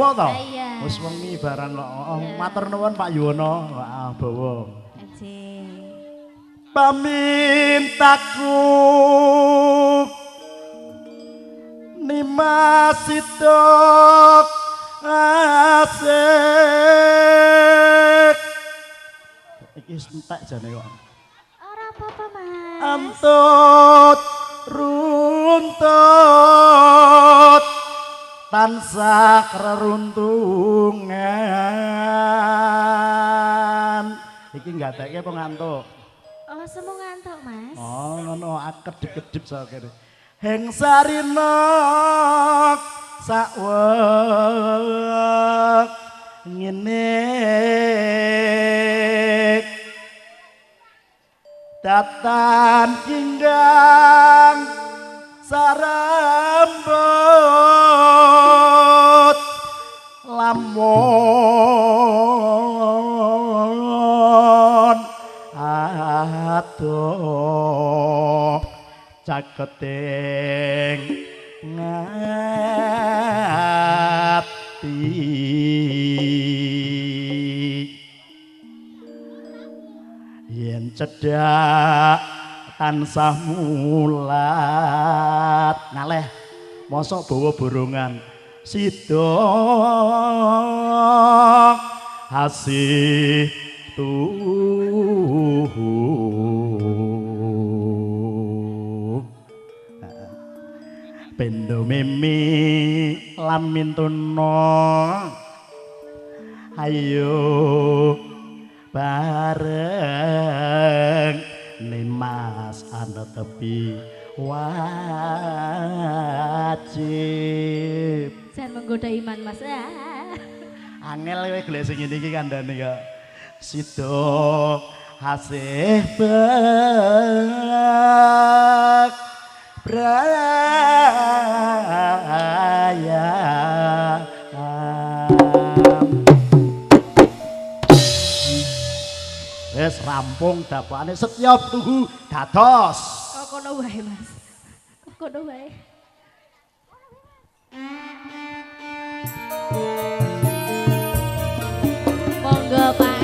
bawa to? Iya. Wis wengi barang kok. Matur nuwun Pak Yuwono. Heeh, bawa. Pamintaku Nimas sidok asik. Iki entek jane kok. Ora apa-apa, Mas. Antut runtut tansah reruntungan. Iki nggatekke apa ngantuk? Oh, semu ngantuk, Mas. Oh, ngono akedip-kedip sok kene. Heng sarinok sakwek ngene datan ginggang sarambut lamun adoh caketing ngati yen cedhak tansah mulat ngaleh mosok bawa borongan sida asih tuhu. Pendo mimi lamintono ayo bareng Nimas ana tepi wajib. Jangan menggoda iman, Mas. Angel kowe golek sing ngene iki kandhane kok. Sida asih bek braya. Wis rampung dapane setya tuhu dados. Kok kono wae, Mas. Kok kono wae. Monggo Pak.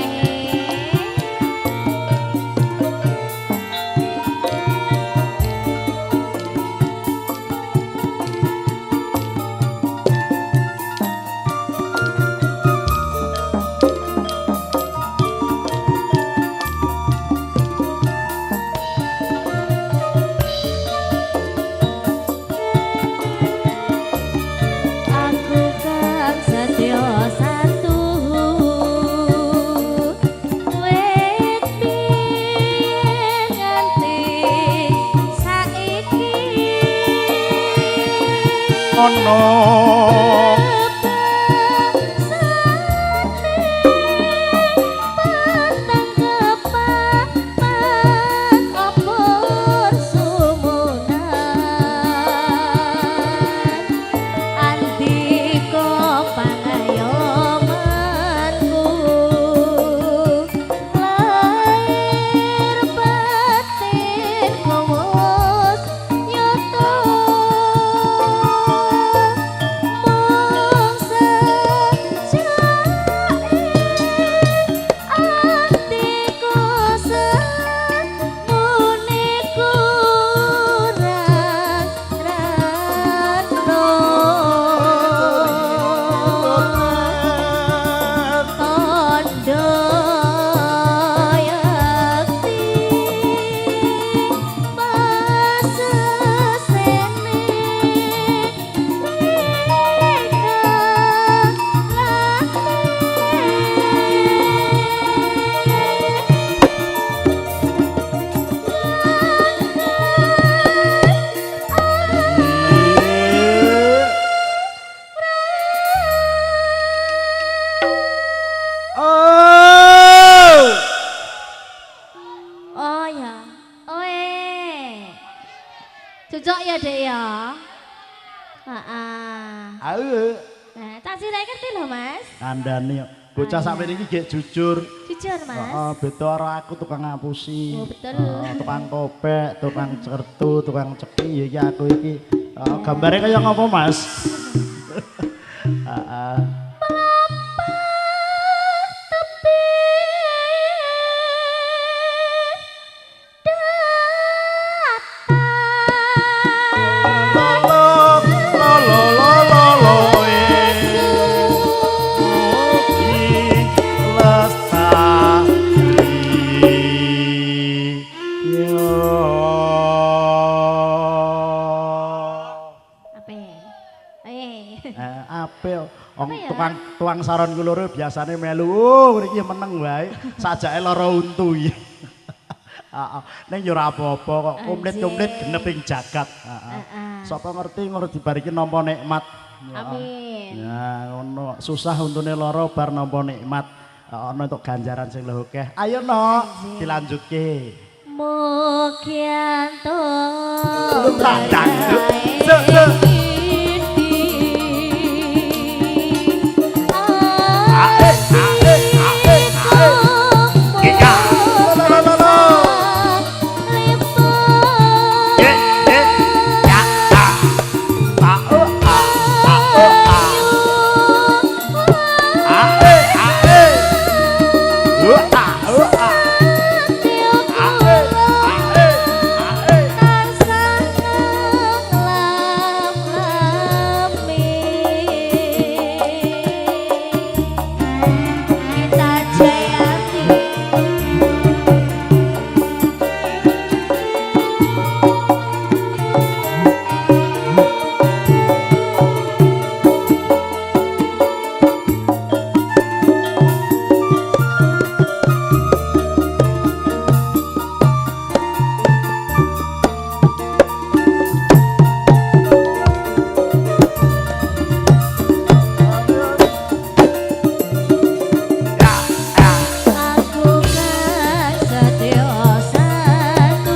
Cocok ya, Dek ya. Heeh. Ayo. Nah, tak sirahe ngerti lho, Mas. Kandhane bocah sakmene iki gek jujur. Jujur, Mas. Heeh, beda karo aku tukang ngapusi. Oh, betul. Tukang kopek, tukang certu, tukang ceki ya iki aku iki. Gambare kaya ngopo, Mas? Heeh. Apik. Wong Apa ya? tukang tuang saron ku loro biasane melu. Oh, iki meneng wae. Sajake lara untu iki. Heeh. Ning ya ora apa-apa kok komplit-komplit genep ing jagat. Heeh. Sapa ngerti ngono dibariki nampa nikmat. Amin. Ya ngono, susah untune lara bar nampa nikmat. Ana entuk ganjaran sing luwih akeh. Ayo no, dilanjutke. Mugianto. Dangdut. Suk suk. Ae ae ae ae. Ika. Lo lo lo lo. Ye ye ya a. A o a a o a. Ae ae. O a o a. Ae ae ae. Ya ya. Aku kang setya satu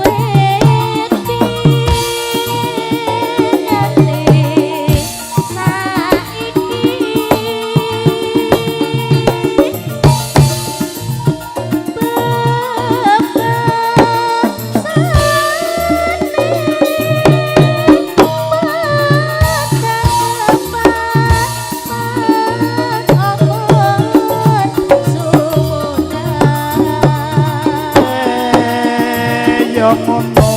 wit pinate saiki Eh, ya ngono.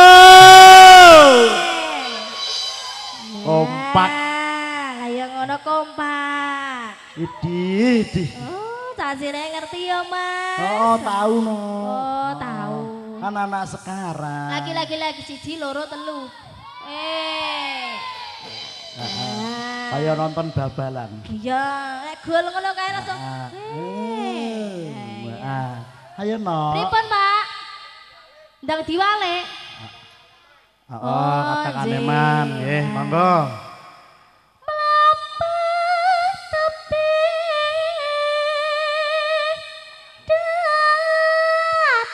Oh. Kompak. Lah ya ngono kompak. Idi, idi. Oh, Cak Sire ngerti ya, Mas. Oh, tahu no. Oh, tahu. Kan anak sekarang. Lagi siji loro telu. Eh. Heeh. Kaya nonton babalan. Iya, lek gol ngono kae langsung. Ah. Eh. Ah. Ayo no. Pripun, Pak? Ndang diwalek. Heeh, Oh, katakane nggih. man. Nggih, monggo. Mlampah tepi datar.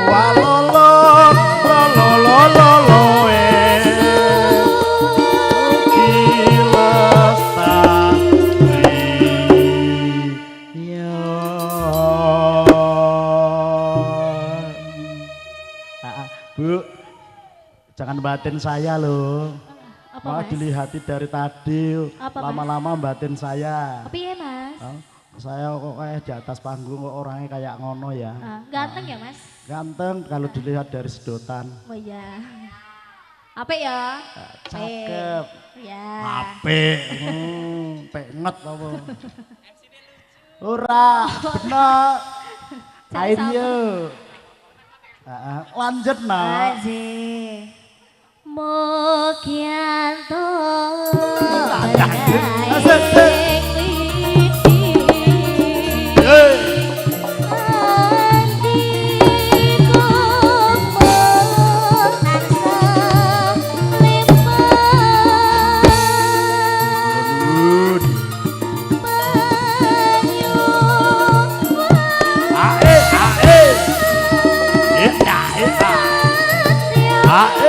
Walolo lolo eh. Ki lestari. Yo. Ah, Bu, jangan batin saya loh. Apa, Malah Mas? dilihati dari tadi, Apa, Mas? lama-lama batin saya. Piye, Mas? Oh, saya kok kayak di atas panggung kok orangnya kayak ngono ya. Ah, ganteng ya, Mas? Ganteng kalau dilihat dari sedotan. Oh iya. Apik ya? Cakep. Ya. Apik. Penget apa. Ora, bener. Cari Ayo. sapa? Heeh, lanjut nak. Anjir. Mugianto. Lanjut. Asik, asik. Hey. Nuwun. Ae, ae. Eh, ae, ah. Ae.